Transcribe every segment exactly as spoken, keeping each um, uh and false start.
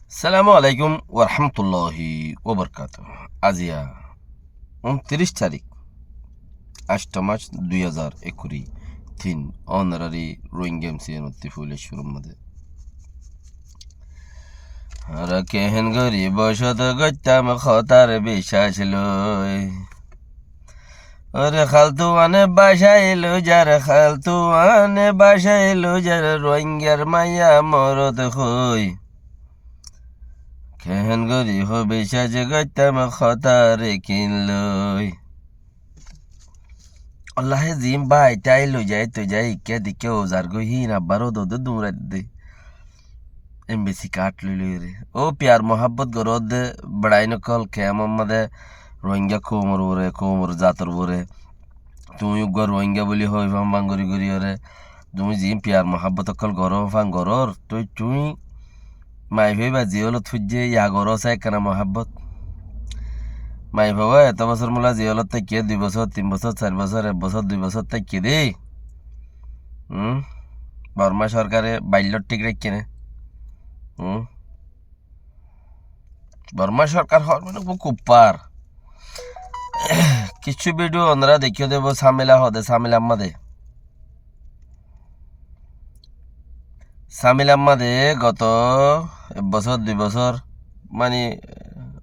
Assalamu alaikum warahmatulláhi wabarakátuhu. Aziya untiric tarík, añctho mac, dui házar ekkuri tin, ónorari Rohingya M C N ottí foila cúrur mazé. Ar kehén gorí bosót goittám hótar biccác loi. Óre haltuwane bacai loizar, haltuwane bacai loizar, Rohingyar maiya morot hoi. Kehén gorí hó biccác goittám hótar kin loi. Allaye ziín bái tái loizai toizai ikká dikká uzar goi híin abbár ódode duñraidde. Embassy card loi loiyóre. Ó piyar muhábbot goródde beçain ókkol, kemor mazé Rohingya koumor uore, koumor zator uore. Tuñí uggúa Rohingya buli hoi fán fán gorí goríyóre. Tuñí ziín piyar muhábbot ókkol goró fán gorór, toi tuñí maiyafua íba ziyólot foijjé, ya goró sá ekkena muhábbot. Maiyafua eto bosór mula ziyólot táikke, dui bosór, tin bosór, sair bosór, ek bosór, dui bosór táikke dé. Hm? Borma sorkare baillot thík raikké né? Hm? Borma sorkar hoór mane uggúa kuffar. Kissú bidiyo onora deikkó debo, Samila hoóde, Samila ammá de. Samila ammá de goto ek bosór, dui bosór, mani,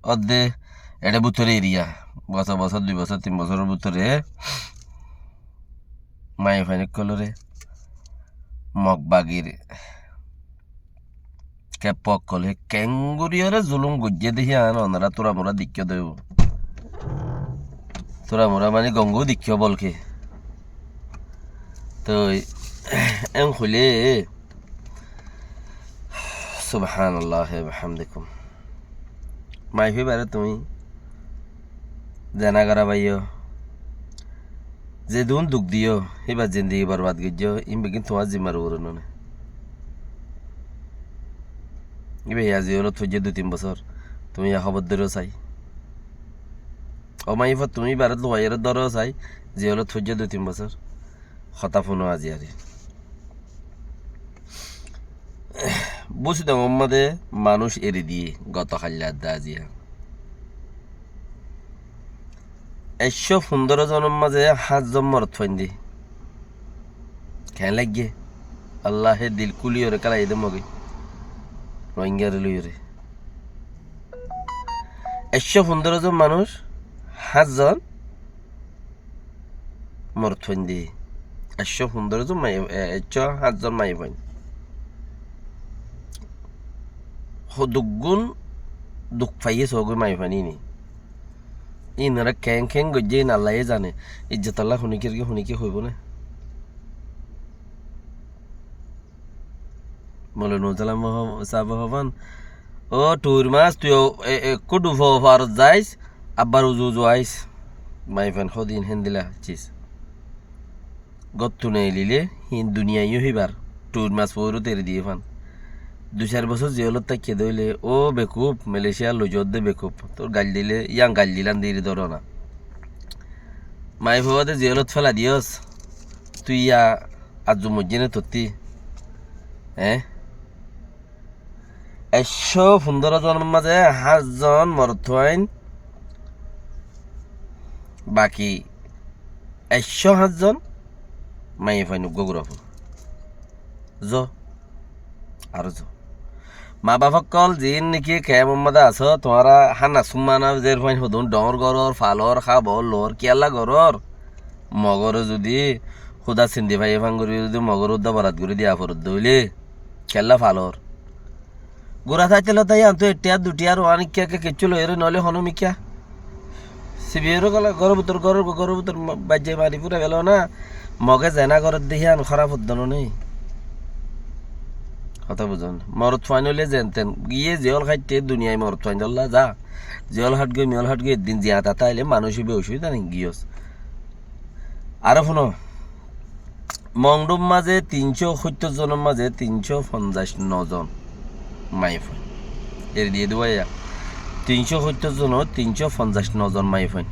ódde eçé bútore eriya. Goto bosór, dui bosór, tin bosóror bútore maiyafuain ókkolore Mog bagir keppa ókkole keéngoríyore zulum goijjé de híyan onora turamura deikkó dé. Turamura mani gongu deikkó bolke. Toi en hoilé, subhanallahi wa bihamdikum. Maiyafua íbare tuñí zena gorá faiyó, zedún duk diyó, íbar zindigi borbad goijjó, ín beggín tuáñr zimmar uore noné. Íba ya ziyólot foijjé dui tin bosór, tuñí ya hóbor dóro sai. Ó maiyafua, tuñí íbare luwaiyóre dóro sai, ziyólot foijjé dui tin bosór. Hotá fúno aziyari. Busidongor mazé manúic eri diyé goto hailla adde aziya. Ekcó fundóro zonor mazé háñt zon morot fuain de. Keén laiggé? Allaye dil kúliyóre kélaiyé dé Moge. Rohingyare loiyóre. Ekcó fundóro zon manúic, háñt zon morot fuain de. Ekcó fundóro zon mai-, e, ekcó háñt zon maiyafuain. Ho duggún duk faiyé sógoi maiyafuain íne. Ínore keén keén goijjé ín Allaye zane. Ijjotolla huníkir ki huníki hoibó né? Mole Nurzalam sábe hoibán, ó thuir mas, tui ó, e, e, ekku dhufo farot zais, abbar uzu uzu ais. Maiyafuain hodin héndilla cis. Góttu neelilé híin duniyai yó híbar, thuir mas foóirot eri diyé fán. Dui sair bosór ziyólot táikke dé óile, ó bekuf, Malaysia loi zoódde bekuf. Tor gail dilé, yían gail dilan diri dóro na. Maiyafua de ziyólot féla diyós, tui ya azzu moijjé né tottí? Eé? Ekcó fundóro zonor mazé háñt zon morotfuain, baki ekcó háñt zon maiyafuain uggúa gurafua. Zo, aró zo. Mabaf ókkol ziín niki kemor mazé asó, tuáñra hána súmmana zerfuain hodún dhoóñr gorór, falór, hábor, loór, kiyólla gorór? Mogoré zudi húda sindi faiyé fán gorí zudi Mogoré údda borat gorí diya foredde óile, kiyólla falór? Gura táite lóta yíantu ek thiyar, dui thiyar, uán ikká ikká kiccú loiyóre noóile honó mikká. Sibiyóre gola, góror bútor, góror, góror bútor ma-, baijjai mari fúrai félo na. Mogé zená gorédde hían hóraf ódde noné. Hotá buzón. Morotfuain óile zenten. Giyé ziyól háitte duniyai morotfuain dólla za. Ziyól hát goi, miyól hát goi, eddin ziyán tata aile manúic óibe, ocubida nai giyós. Aró fúno, Mongdur mazé tincó hóittor zonor mazé tincó fonzaic no zon maiyafuain. Eri diyé dé waiya. Tincó hóittor zonot tincó fonzaic no zon maiyafuain.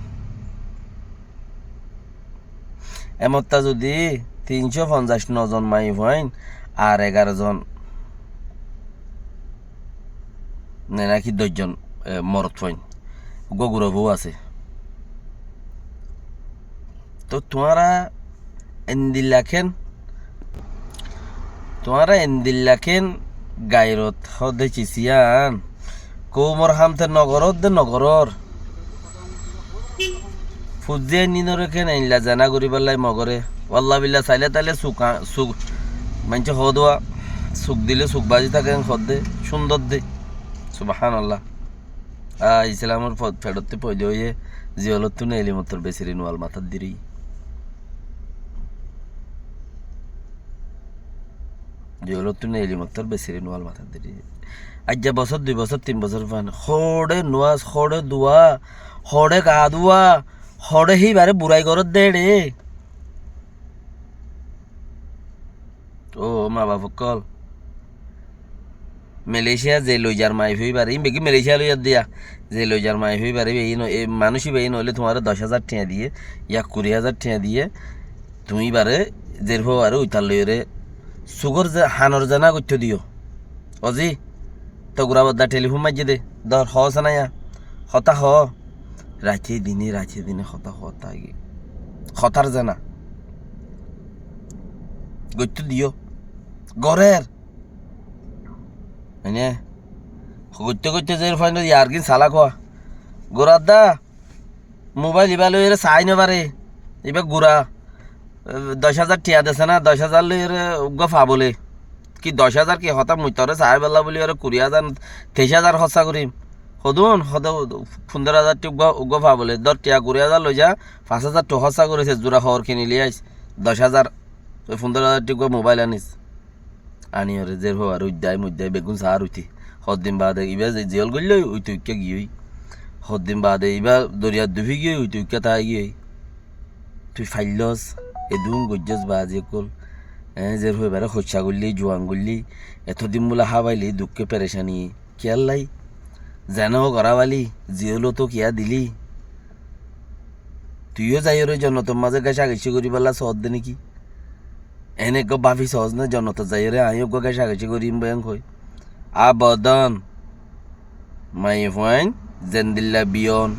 Emotta zudi tincó fonzaic no zon maiyafuain ar egaro zon Ne náki doc zon, e, morot fuain. Uggúa gura fua asé. Toh tuáñra endilla ken, tuáñra endilla ken gairot hoódde cis yían. Koumor ham te nogoródde nogorór. Fuain ninóre ken eilla zena goríballái mogoré. Wallabilla sailé tailé suk a-, suk, maincé hoódde, suk dilé suk bazi táke en hoódde, cúndor de. Subhánallah. A, Islamor fe-, feçottú foida óiye, ziyolottú neeli mottor besiri nual matát diri. Ziyolottú neeli mottor besiri nual matát diri. Aijja bosór, dui bosór, tin bosór fán. Hoçé nuas, hoçé dua, hoçé gaa dua, hoçé híbare burai goródde eçé. Ó mabaf ókkol. Malaysia ze loizar maiyafuwa íbare, ín beggín Malaysia loiyar diya, ze loizar maiyafuwa íbare, íba ín, e manúic íba ín óile tuáñre doc házar thiañ diyé, ya kuri házar thiañ diyé, tuñí íbare, zerfua íbare uitar loiyóre, sugór ze, hanor zena goittó diyó. Ozi, to gura bodda telifón maijjé de, dór, hoó sána ya, hotá hoó. Raite dine, raite dine hotá hoó táki. Hotár zena. Goittó diyó. Gorér. Mane, goitte goitte ze fuain yar gín salak hoó. Gura dá, mobáil ibá loiyóre sai no fare. Ibá gura. E, doc házar thiañ dese na, doc házar loiyóre uggúa fabole. Ki doc házar ki hotá mui toré saibálla buliyóre kuri házar, teic házar hóssa gorim. Hodún, hodé fundóro házar thiañ uggúa, uggúa fabole. Dór thiañ kuri házar loiza, fañs házar thiañ hóssa goris, zura hoor kini loiyais. Doc házar, oi fundóro házar thiañ uggúa mobáil anis. Aniyóre zerfua íbare uiddái muiddái beggún saár uiti. Hoddin baade ibá ze ziyól goillói, uiti uikká giyói. Hoddin baade ibá doriyat dufi giyói, uiti uikká tai giyói. Tui faillós, edún goijjós bazi ókkol. E, zerfua íbare hoicca goillí, juan goillí, etodin bóla hábailí, dukké perecani. Kiyállai? Zena ó gorá bali, ziyól ó to kiyá dilí. Tuiyó zaiyóre jonnotor mazé gácageci goríballa soódde néki? Ene eggúa báfi soós né, jonnotot zaiyóre aññí eggúa gácageci gorim bóli en hoi. Abodón. Maiyafuain zendilla biyon,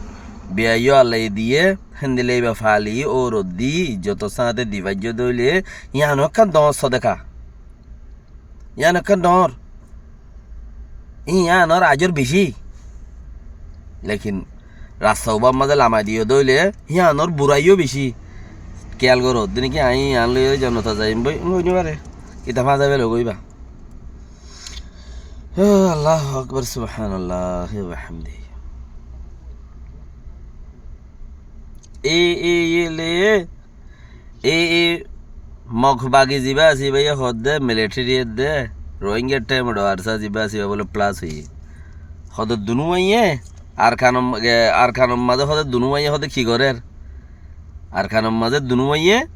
biyaiyó Allaye diyé, héndilla íba fali, óuroddí, ijjotor sáñte di faijjó dóile, yíano ekkán doóñr sodeka. Yían ekkán doóñr. Yíanor ajor bicí. Lekin rasta ubár mazé lamai diyó dóile, yíanor buraiyó bicí. Kiyál goró, dine ki aññí yían loiyóre jonnotot zaiyum bóli, hoi no fare. Kitab háñsa bele goiba. Ó, Allahu Akbar, Subhanallah, wa bihamdihi. E, e, e, le, e, e, Mog bagi zibá asé, ibáye hoódde, military edde, Rohingya thaim ot arsa zibá asé, ibá bóle plus óiye. Hoódde dunúwaiye, Arkanor, e, Arkanor mazé hoódde dunúwaiye hoódde ki gorér? Arkanor mazé dunúwaiye,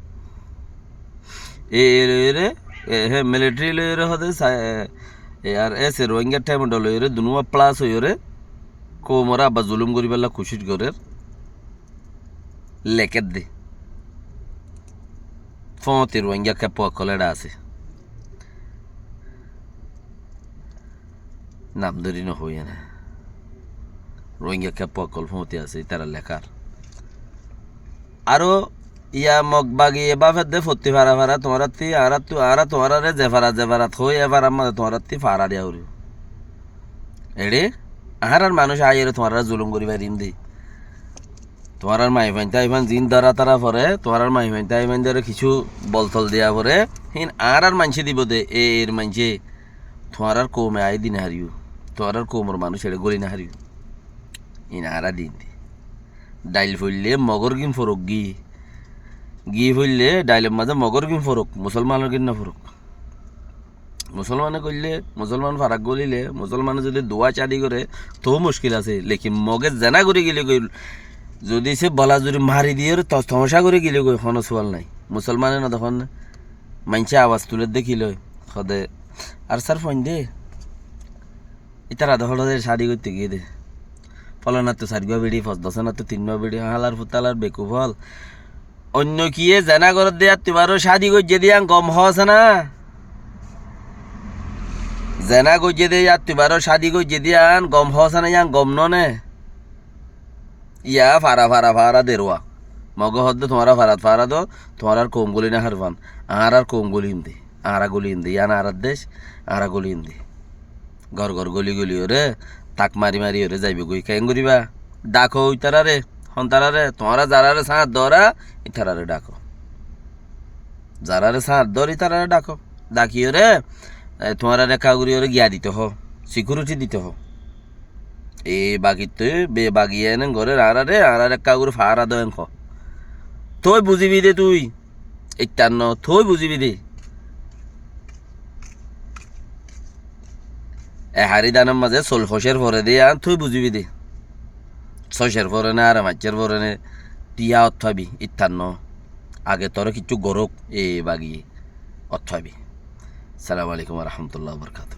e, e, loiyóre, e, he, military loiyóre hoódde, sa-, e, e, ar ese Rohingya thaim ot loiyóre dunúwa plus óiyore, koumoré abbar zulum goríballa kucíc gorér, lekédde. Fóñti Rohingya keppa ókkol eçé asé. Nam dóri nohoiyé na. Rohingya keppa ókkol fóñti asé, ítara lekár. Aró iya Mog bagi e báfedde fottí fara fara tuáñrattí, añárattu, añára tuáñrare ze fara ze farat hoói, e farar mazé tuáñrattí fara diya foribó. Eçé añárar manúic aiyóre tuáñrare zulum gorí farim de. Tuáñrar maiyafuain táiyafuain ziín dóra tóra foré, tuáñrar maiyafuain táiyafuain dóre kissú bol tol diya foré, híin añárar maincé dibou de, e, er maincé. Tuáñrar koume aái di nofaribó, tuáñrar koumor manúic eçé góli nofaribó. Híin añára diín de. Dhail foillé mogór gín forók gíi, gíi foillé dhailor mazé mogór gín forók, musólmanor gín noforók. Musólmane goillé, musólman farak golíle, musólmane zodi duwa cádi goré, toóu muckil asé. Lekin Moge zená gorí gilé goi, zodi se bola zuri mari diyóre tos tomacá gorí gilé goi, honó suwal nái. Musólmane nodekón né? Maincé abas tulédde kiloi? Hode, ar sár foindé. Ítara de hoçé cádi goitté giyé dé. Fólanattú sairgúa biçi, fosdosanattú tinnúa biçi, hálar futalar bekuf ól. Oinno kiyé zená gorédde yíattu baró cádi goijjé dé yían gom hoó asé ná? Zená goijjé dé, yían tuáñrár cádi goijjé dé yían gom hoósana, yían gom noó né. Yá fara, fara, fara deruwa. Mogé hoódde tuáñra farat fara do, tuáñrár koum goli nofarfán. Añárár koum goli indé, añára goli indé, yían añárár dec, añára goli indé. Gór gór goli goli óre, tak mari mari óre zaibói goi. Keén goríba? Dhakó ítararé, hontararé, tuáñra zaráre sáñt dóra, ítararé dhakó. Zaráre sáñt dór ítararé dhakó. Dhakiyóre, e, tuáñraré ekká gorí óre giya dito hoó, sikiuriti dito hoó. E bagittú, be bagi ene goré añáráre, añáráre ekká gorí fara do en hoó. Tui buzibi dé tui. Ittan no, tui buzibi dé. E hári danor mazé sol focér fore dé yían tui buzibi dé. Socér fore né, ar maccér fore né, tui yá ottábi, ittan no. Age toré kiccú gorók, e bagi ottábi. Assalamu alaikum wa rahmatullahi wa barakatuhu.